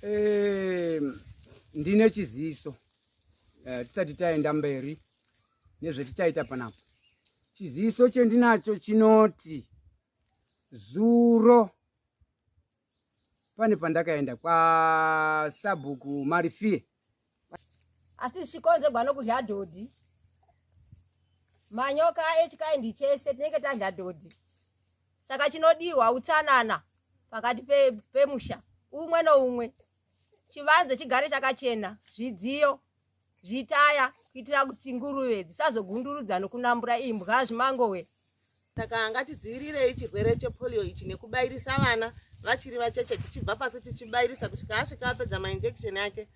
Eh, ndine chiziso eh, tisati taenda mberi nezvetichaita panapa. Chiziso chendinacho chinoti zuro pane pandakaenda kwasabhuku Marifie. Asi zvichikonzerwa nokudya dhodhi, manyoka echikaindi chese tinenge tadya dhodhi. Saka chinodiwa utsanana pakati pemusha umwe noumwe, chivanze chigare chakachena, zvidziyo, zvitaya, kuitira kuti nguruve dzisazogundurudza nokunambura imbwa zvimangowe. Saka ngatidzivirirei chirwere chepolio ichi nekubairisa vana vachiri vacheche, tichibva pasi tichibairisa kusvika asvika apedza mainjection ake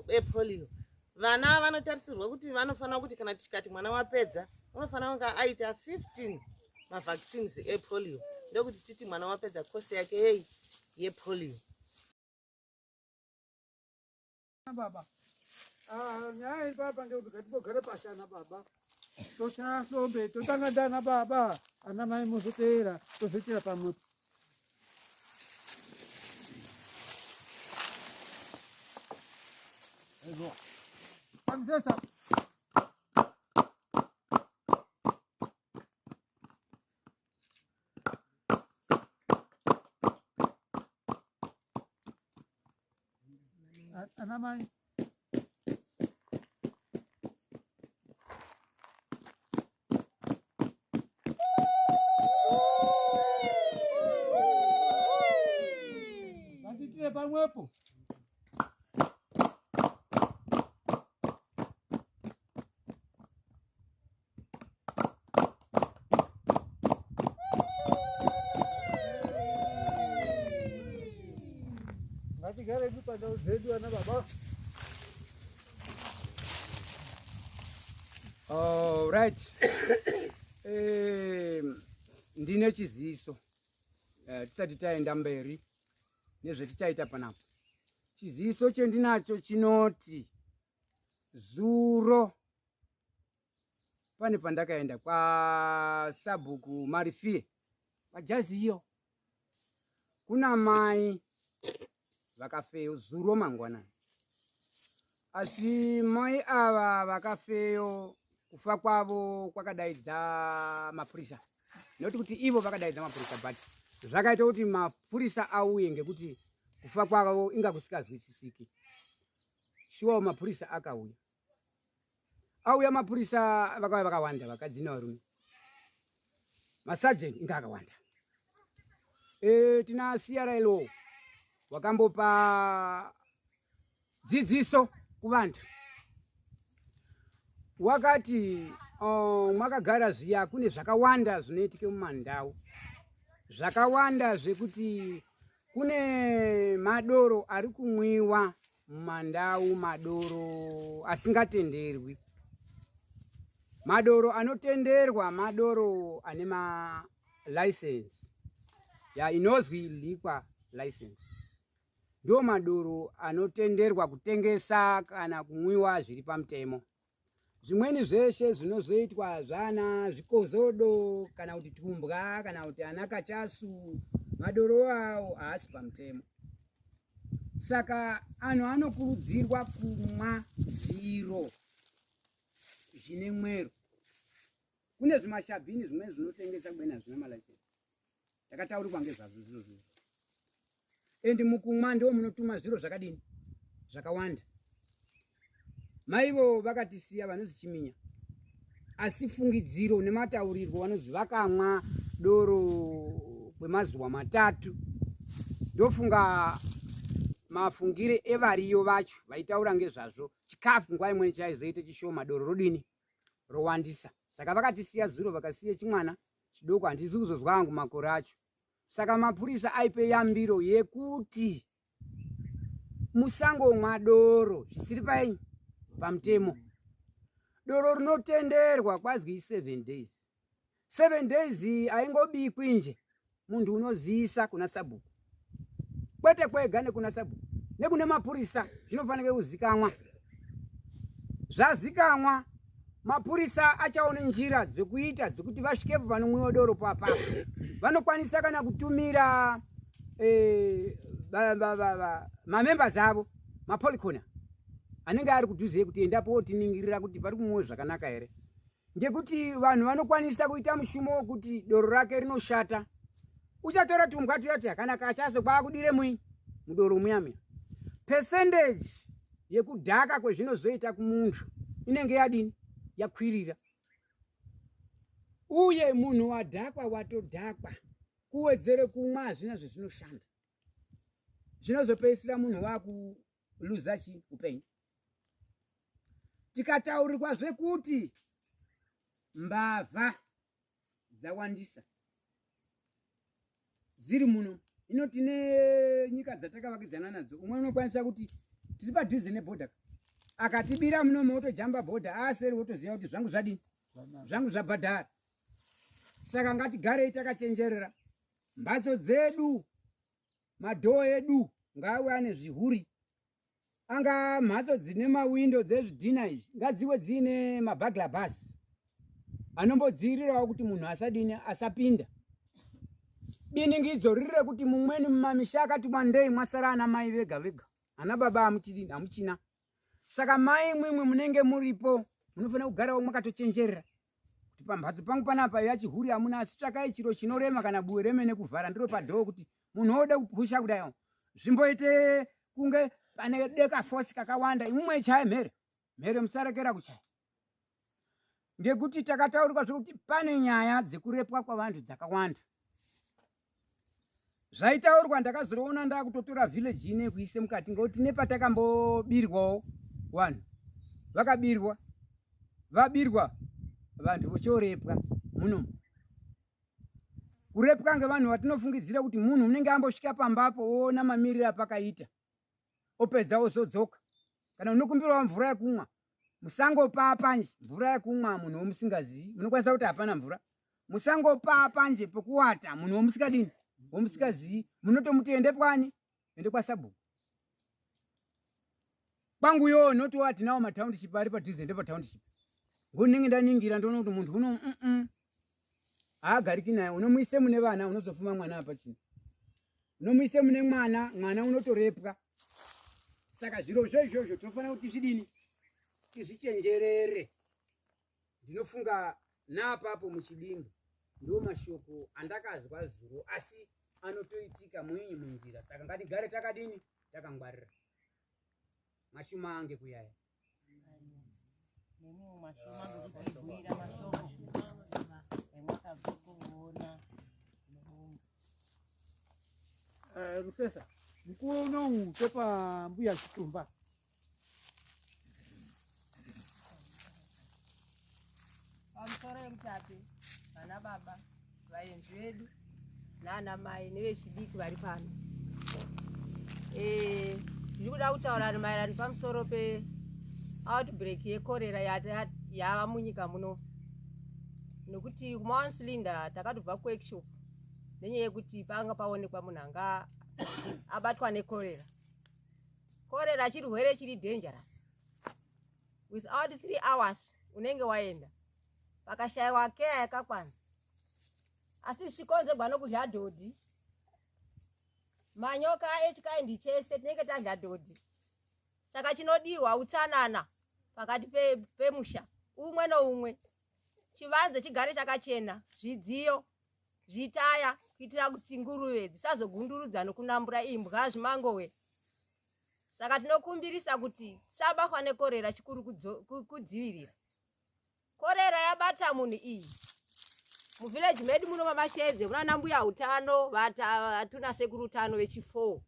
epolio. Vana vanotarisirwa kuti vanofanira kuti kana tikati mwana wapedza unofanira kunge aita 15 mavaccines epolio, ndokuti titi mwana wapedza kosi yake yei yepolio. Baba, ah, nyaya iri papa ndekuti ngatimbogare pasi ana baba, tochaya hlombe, totanga ndana baba, ana mai mozoteera, tozoitira pamwe. Pamsesa. Ana mai. Ngatiitire pamwepo. Ngatigare pandau dzedu ana baba. All right. Eh, ndine chiziso eh, tisati taenda mberi nezvetichaita panapa. Chiziso chendinacho chinoti zuro pane pandakaenda kwasabhuku Marifie pajaziyo, kuna mai vakafeyo zuro mangwanani, asi mai ava vakafeyo kufa kwavo kwakadaidza mapurisa, nekuti kuti ivo vakadaidza mapurisa, but zvakaita kuti mapurisa auye ngekuti kufa kwavo inga kusikazwisisiki. Shuwa mapurisa akauya, auya mapurisa vakauya vakawanda, vakadzi nevarume, masajeni inga akawanda. E, tina CRLO wakambopa dzidziso kuvantu, wakati mwakagara zviya kune zvakawanda zvinoitike mumandau, zvakawanda zvekuti kune madoro ari kumwiwa mumandau, madoro asingatenderwi. Madoro anotenderwa madoro ane malicense ya inozwi liquor license, ndo madoro anotenderwa kutengesa kana kumwiwa zviri pamutemo. Zvimweni zveshe zvinozoitwa zvana zvikozodo kana kuti tumbwa kana kuti ana kachasu, madoro awo haasi pamutemo. Saka anhu anokurudzirwa kumwa zviro zvine mwero. Kune zvimashabhini zvimweni zvinotengesa kubeni hazvina malaisensi, takataurirwa ngezvazvo zviro zviro, and mukumwa ndo munotuma zviro zvakadini zvakawanda. Maivo vakatisiya vanozi Chiminya, asi fungidziro nemataurirwo vanozi vakamwa doro kwemazuva 3. Ndofunga mafungire evariyo vacho vaitaura ngezvazvo, chikafu nguva imweni chaizoita chishoma, doro rodini rowandisa. Saka vakatisiya zuro, vakasiya chimwana chidoko, handizi kuzozwa hangu makore acho. Saka mapurisa aipe yambiro yekuti musangomwa doro zvisiri painyi pamutemo. Doro rinotenderwa kwazwi 7 days. 7 days iyi haingobikwi nje, munhu unoziyisa kuna sabhuku, kwete kwega nekuna sabhuku nekune mapurisa, zvinofanira kuzikanwa. Zvazikanwa, mapurisa achaona njira dzekuita dzekuti vasvikepo panomwiwa doro papapo. Vanokwanisa kana kutumira Mamembers avo mapolicona anenge ari kudhuze kuti endapo wotiningirira kuti pari kumwiwa zvakanaka here, ngekuti vanhu vanokwanisa kuita mushumo wekuti doro rake rinoshata. Uchatora tumbwa tuya tuya kana kachaso kwaakudire mui mudoro muya muya, percentage yekudhaka kwezvinozoita kumuntu inenge yadini? Yakwirira. Uye munhu wadhakwa watodhakwa, kuwedzere kumwa hazvina zvezvinoshanda, zvinozopedzisira munhu wakuluza chi upenyu. Tikataurirwa zvekuti mbavha dzawandisa dziri muno ino, tine nyika dzatakavakidzana nadzo. Umwe unokwanisa kuti tiri padhuze nebhodha, akatibira munomo wotojamba bhodha aseri, wotoziva kuti zvangu zvadini, zvangu zvabhadhara. Saka ngatigarei takachenjerera mbatso dzedu, madoor edu ngaave ane zvihuri. Anga mhatso dzine mawindo dzezvidhina izvi ngadziwe dziine maburglar bars anombodzivirirawo kuti munhu asadini, asapinda. Biningidzo riri rekuti mumweni mumamisha akati wandei mwasara ana mai vega vega, ana baba hamuchidini, hamuchina. Saka mai mwimwe munenge muripo munofanira kugarawo mwakatochenjerera kuti pamhatso pangu panapa yachihuri hamuna, asi tsvakai chiro chinorema kana buwe remene kuvhara ndiro padoor kuti munhu ode kupusha kudai zvimboite kunge pane deka force kakawanda. Imumwe chai mhere mhere, musarekera kuchaya, ngekuti takataurirwa zvekuti pane nyaya dzekurepwa kwavanhu dzakawanda zvaitaurwa. Ndakazoona ndakutotora village ine kuise mukati, ngekuti nepatakambobirwawo vanhu vakabirwa, vabirwa vanhu vochorepwa muno, kurepwa ngevanhu vatinofungidzira kuti munhu unenge ambosvika pambapo oona mamiriro apakaita, opedza ozodzoka. Kana unokumbirawo mvura yekumwa, musangopa panje mvura yekumwa munhu womusingazii. Munokwanisa kuti hapana mvura. Musangopa panje pekuwata munhu womusikadini, womusikazii. Munotomuti ende kwani, ende kwasabhuku kwangu yo notiwa tinawo matownship ari padhuze, ndepatownship ngonenge ndaningira ndoona kuti munhu uno haagariki naye. Unomuise mune vana, unozofuma mwana apa chini, unomuise mune mwana, mwana unotorepwa. Saka zviro zvo izvozvo tinofanira kuti zvidini, tizvichenjerere. Ndinofunga naapapo muchidimbu ndo mashoko andakazwa zuro, asi anotoitika muinyi munjira. Saka ngatigare takadini, takangwarira. Mashuma ange kuyaya. Nemiwo mashoma ngekutibhuira mashoko emwakabva kuona. Rufesa, mukuwo unowu topa mbuya Chitumba. Pamusoro yemutape, vana baba, vaenzi vedu nana mai nevechidiki vari pano, ndiri kuda kutaura maererano pamusoro pe outbreak yekorera yava munyika muno, nekuti kuMount Selinda takatobva kuworkshop nenyaya yekuti panga paonekwa munhu anga abatwa nekorera. Korera chirwere chiri dangerous. Without 3 hours unenge waenda, pakashayiwa care yakakwana. Asi zvichikonzerwa nokudya dhodhi, manyoka echikaindi chese tinenge tadya dhodhi. Saka chinodiwa utsanana pakati pemusha umwe noumwe. Chivanze chigare chakachena, zvidziyo, zvitaya, kuitira kuti nguruve dzisazogundurudza nokunambura imbwa zvimangowe. Saka tinokumbirisa kuti tisabatwa nekorera, chikuru kudzivirira. Korera yabata munhu iyi muvhileji medu muno maMashedze munana mbuya utano vatuna sekuru utano vechi4.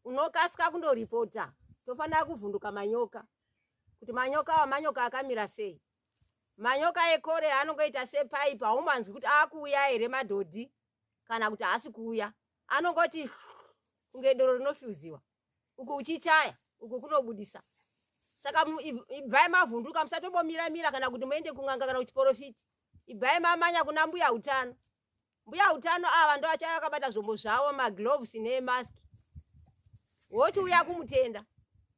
Unokasika kundoripota. Tofanira kuvhunduka manyoka, kuti manyoka awa manyoka akamira sei. Manyoka ekorera anongoita sepaipi, haumanzwi kuti akuuya here madhodhi kana kuti haasi kuuya. Anongoti kunge doro rinofyuziwa, uku uchichaya uku kunobudisa. Saka ibvai mavhunduka, musatombomira-mira kana kuti muende kun'anga kana kuchiporofiti. Ibvai mamanya kuna mbuya utano. Mbuya utano ava ndo achava vakabata zvombo zvavo, magloves nemask. Wochiuya kumutenda,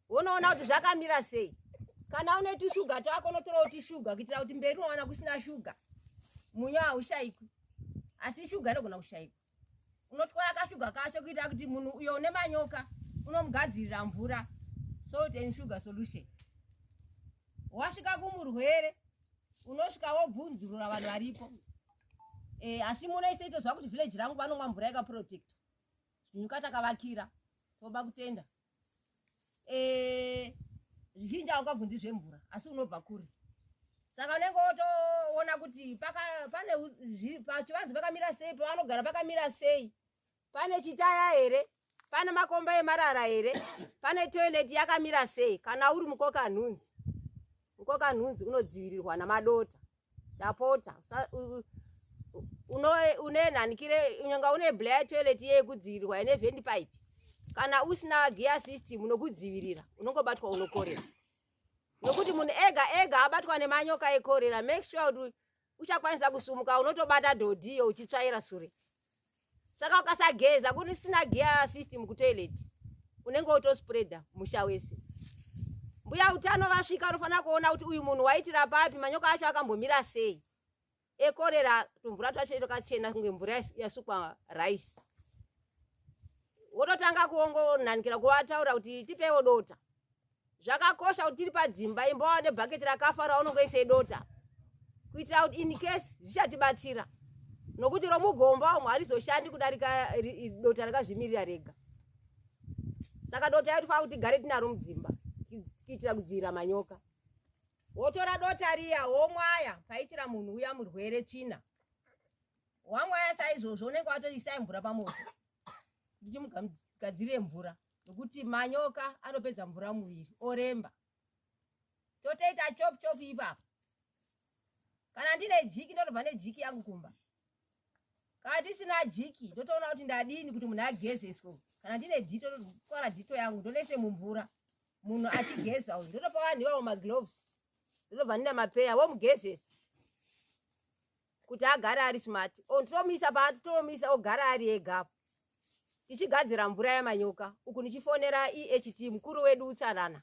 wonoona kuti zvakamira sei. Kana une tushuga twako, unotorawo tushuga kuitira kuti mberi unowana kusina shuga. Munyu haushayikwi, asi shuga inogona kushayikwa. Unotyora kashuga kacho kuitira kuti munhu uyo une manyoka unomugadzirira mvura, salt and sugar solution. Wasvika kumurwere, unosvika wobvunzurura vanhu varipo. Asi munoise itozva kuti village rangu vanomwa mvura yakaprotectwa, zvinyuka takavakira. Toba kutenda. Zvizhinji haungabvunzi zvemvura, asi unobva kure, saka unenge wotoona kuti pane pachivanze pakamira sei, pavanogara pakamira sei, pane chitaya here, pane makomba emarara here, pane toilet yakamira sei. Kana uri mukoka nhunzi, mukoka nhunzi unodzivirirwa namadota. Tapota, une nhanikire unonga une blair toilet yekudzivirirwa ine vent pipe. Kana usina gear system unokudzivirira, unongobatwa unokorera, nokuti munhu ega ega abatwa nemanyoka ekorera, make sure kuti uchakwanisa kusumuka, unotobata dhodhiyo uchitsvaira sure. Saka ukasageza, kusina gear system kutoilet, unenge utospreada musha wese. Mbuya utano vasvika, unofanira kuona kuti uyu munhu waitira papi, manyoka acho akambomira sei ekorera. Tumvura twacho twakachena kunge mvura yasukwa rice. Wototanga kuongonanikira kuvataura kuti tipewo dota. Zvakakosha kuti tiri padzimba, imbowa nebhaketi rakafa raunongoisei dota, kuitira kuti in case zvichatibatsira, nokuti romugomba umu harizoshandi kudarika dota rakazvimirira rega. Saka dota yacho tofanira kuti tigare tinaro mudzimba kuitira kudzivirira manyoka. Wotora dota riya, womwaya paitira munhu uya murwere tsvina. Wamwaya saizvozvo, unenge watoisai mvura pamoto kuti chimugadzirire mvura, nokuti manyoka anopedza mvura muviri, oremba. Totoita chop chop ipapo. Kana ndine jiki, ndotobva nejiki yangu kumba. Kana tisina jiki, ndotoona kuti ndadini kuti munhu agezeswe. Kana ndine Dettol, ndotora Dettol yangu, ndonoise mumvura, munhu achigeza uyu. Ndotopa vanhu ivavo magloves, ndotobva ndina mapeya, vomugezesa kuti agare ari smart. Tomuisa patomisa, ogara ari egapo, tichigadzira mvura yamanyoka uku, ndichifonera EHT, mukuru wedu utsanana,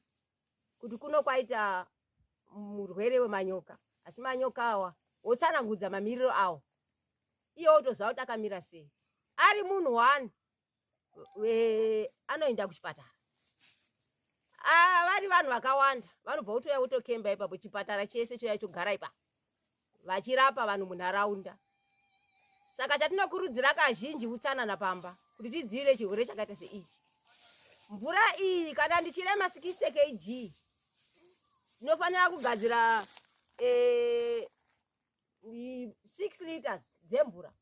kuti kuno kwaita murwere wemanyoka, asi manyoka awa wotsanangudza mamiriro awo, iye wotoziva kuti akamira sei. Ari munhu one anoenda kuchipatara. Vari vanhu vakawanda, vanobva kutoya votokemba ipapo, chipatara chese choya chogara ipapo vachirapa vanhu munharaunda. Saka chatinokurudzira kazhinji utsanana pamba kuti tidzivirire chirwere chakaita seichi. Mvura iyi, kana ndichirema 60 kg, ndinofanira kugadzira 6 liters dzemvura,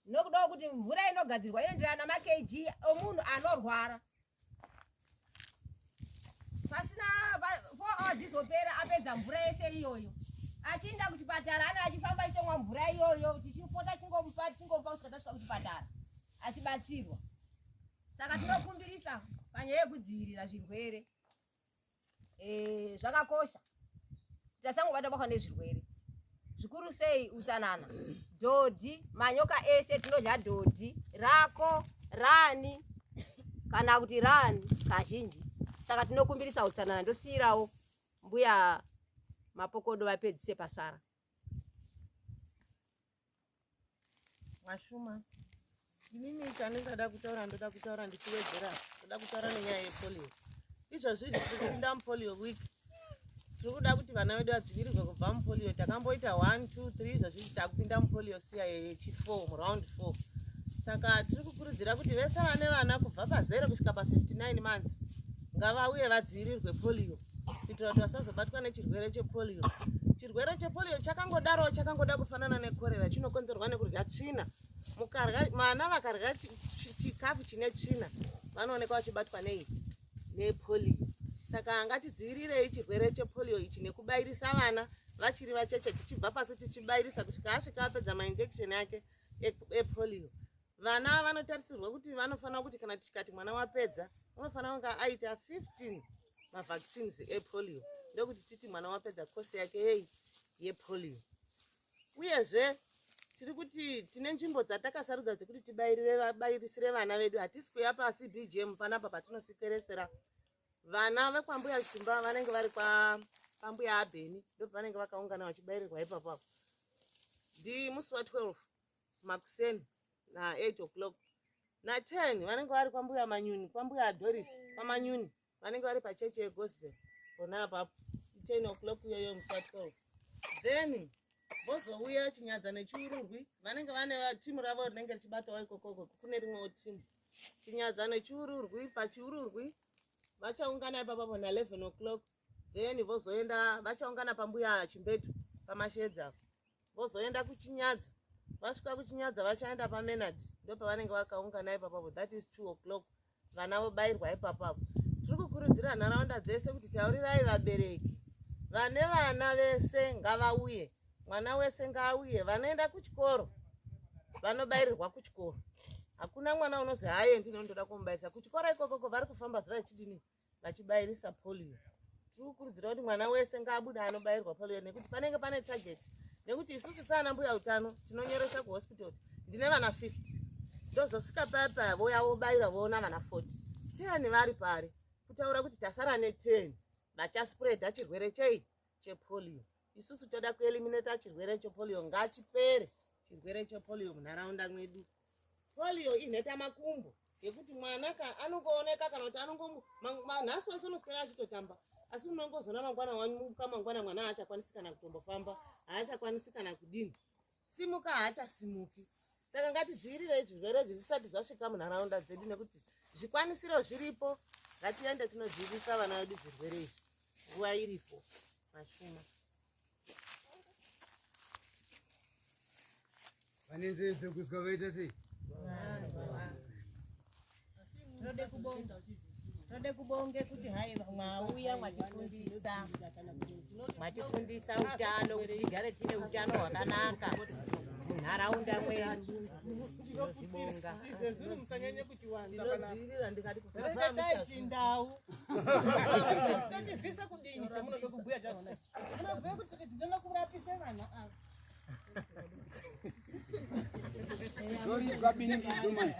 nokudawo kuti mvura inogadzirwa inoenderana namakg omunhu anorwara. Pasina 4 hours dzizopera, apedza mvura yese iyoyo, achienda kuchipatara, ane achifamba achitomwa mvura iyoyo, tichipota chingomupa, tichingomupa kusvika tasvika kuchipatara achibatsirwa. Saka tinokumbirisa panyaya yekudzivirira zvirwere. Zvakakosha kuti asangobata bakwa nezvirwere, zvikuru sei utsanana. Dhodhi, manyoka ese tinodya dhodhi rako rani kana kuti rani kazhinji. Saka tinokumbirisa utsanana. Ndosiyirawo mbuya Mapokodo vapedzise pasara. Mashuma. Inini chandingada kutaura, ndoda kutaura ndichiwedzera, ndoda kutaura nenyaya yepolio. Izvozvi izvi tiri kupinda mupolio week. Tiri kuda kuti vana vedu vadzivirirwe kubva mupolio. Takamboita 1, 2, 3, izvozvi izvi takupinda mupolio siya yechi4, muround 4. Saka tiri kukurudzira kuti vese vane vana kubva pa0 kusvika pa59 months ngavauye vadzivirirwe polio, kuitira kuti vasazobatwa nechirwere chepolio. Chirwere chepolio chakangodaro, chakangoda kufanana nekorera, chinokonzerwa nekurya tsvina. Mukarya, vana vakarya chikafu chine tsvina, vanoonekwa vachibatwa nei? Nepolio. Saka ngatidzivirirei chirwere chepolio ichi nekubayirisa vana vachiri vacheche, tichibva pasi tichibayirisa kusvika asvika apedza mainjection ake epolio. Vana vanotarisirwa kuti vanofanira kuti kana tikati mwana wapedza, unofanira kunge aita 15 mavaccines epolio, ndokuti titi mwana wapedza kosi yake yei? Yepolio. Uyezve tiri kuti tine nzvimbo dzatakasarudza dzekuti tibayirire, vabayirisire vana vedu. Hatisi kuya pasi BGM panapa patinosikeresera vana vekwambuya Shumba, vanenge vari kwambuya Abheni, ndo pavanenge vakaungana vachibayirirwa ipapo apo. Ndi musi wa12 makuseni. Na8 o'clock, na10 vanenge vari kwambuya Manyuni, kwambuya Doris kwaManyuni, vanenge vari pachechi yegospel pona apapo, 10 o'clock iyoyo musi wa12. Then vozouya Chinyadza neChiururwi, vanenge vane timu ravo rinenge richibatawo ikokoko. Kune rimwewo timu, Chinyadza neChiururwi. PaChiururwi vachaungana ipapapo na11 o'clock. Then vozoenda, vachaungana pambuya Chimbetu paMashedza, vozoenda kuChinyadza. Vasvika kuChinyadza vachaenda paMenard, ndo pavanenge vakaungana ipapapo, that is 2 o'clock. Vana vobayirwa ipapapo. Tiri kukurudzira nharaunda dzese kuti taurirai vabereki vane vana vese ngavauye, mwana wese ngaauye. Vanoenda kuchikoro vanobayirirwa kuchikoro. Hakuna mwana unozi haaendi nondoda kumubayirisa kuchikoro. Ikokoko vari kufamba zuva vachidini, vachibayirisa polio. Tiri kukurudzira kuti mwana wese ngaabude anobayirwa polio, nekuti panenge pane target, nekuti isusu saana mbuya utano tinonyoresa kuhospital kuti ndine vana 50. Ndozosvika paya paya voya vobayira, voona vana 40, 10 vari pari kutaura kuti tasara ne10 vachaspreada chirwere chei, chepolio. Isusu toda kueliminata chirwere chepolio. Ngachipere chirwere chepolio munharaunda mwedu. Polio inheta makumbo yekuti mwana anongooneka kana kuti anongo nhasi wese unoswera achitotamba, asi unongozona mangwana wamuka mangwana mwana haachakwanisi kana kutombofamba, haachakwanisi kana kudini, simuka haachasimuki. Saka ngatidzivirirei zvirwere izvi zvisati zvasvika munharaunda dzedu, nekuti zvikwanisiro zviripo. Ngatiende tinodzivisa vana vedu zvirwere izvi nguva iripo. Mashuma. Vane nzeve dzekuzwa vaita sei? Tode kubonge kuti hai mwauya mwatifundisa, mwatifundisa utano kuti tigare tine utano hwakanaka munharaunda mwedu. Tinozvibonga. Zvezuru musanyanye kuchiwanza kana Tinodzivirira ndikati reketai chindau tochizwisa kudini chamunoda kubhuya chazvona. Munobhuya kuti tinoda kurapisa vana ava. Zoridzwa biningidzo mai.